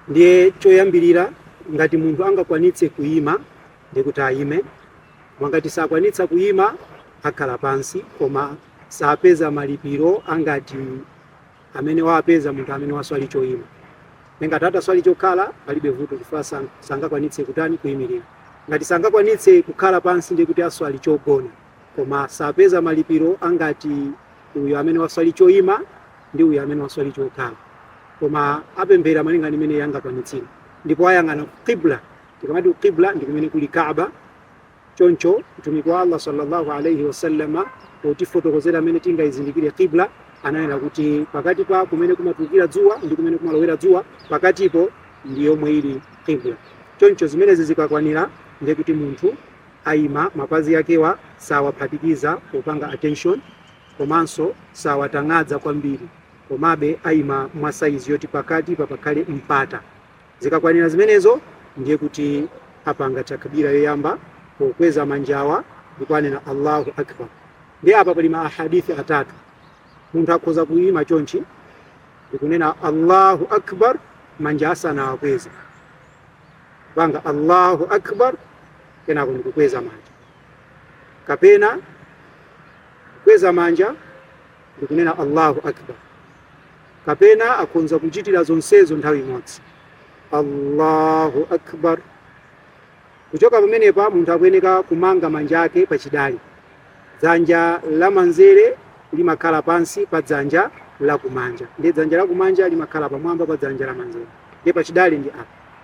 Ndiye choyambirira, ngati munthu angakwanitse kuyima, ndikuti ayime. Ngati sakwanitsa kuyima, akhala pansi, koma sapeza malipiro angati amene wapeza munthu amene waswali choyima. Ngati ataswali chokhala, palibe vuto, chifukwa sangakwanitse kutani? Kuyimirira. Ngati sangakwanitse kukhala pansi, ndiye kuti aswali chogona, koma sapeza malipiro angati uyo amene waswali choyima ndi uyo amene waswali chokhala, koma apemphera malinga ndi imene yangakwanitsire, ndipo ayang'ana qibla. Tikamati qibla, ndi kumene kuli Kaaba. Choncho Mtumiki wa Allah sallallahu alaihi wasallama, potifotokozera amene tingayizindikire qibla, ananena kuti pakati pa kumene kumatulukira dzuwa ndi kumene kumalowera dzuwa, pakatipo ndi yomwe ili qibla. Choncho zimenezi zikakwanira, ndiye kuti munthu ayima, mapazi akewa sawaphatikiza popanga attention, komanso sawatang'adza kwambiri, komabe ayima mwa saizi yoti pakati papakhale mpata. Zikakwanira zimenezo, ndiye kuti apanga takbira yoyamba pokweza manjawa ndipo anena "Allahu akbar". Ndiye apa pali ma ahadithi atatu. Munthu akhoza kuyima chonchi ndikunena "Allahu akbar" manja asanawakweze, panga "Allahu akbar", kenako ndikukweza manja, kapena kukweza manja ndikunena "Allahu akbar", kapena akhonza kuchitira zonsezo nthawi imodzi, "Allahu akbar". Kuchoka pamenepa, munthu akuyeneka kumanga manja ake pachidali. Dzanja lamanzere limakhala pansi pa dzanja lakumanja, ndi dzanja lakumanja limakhala pamwamba pa dzanja lamanzere, ndiye pachidali ndi apa.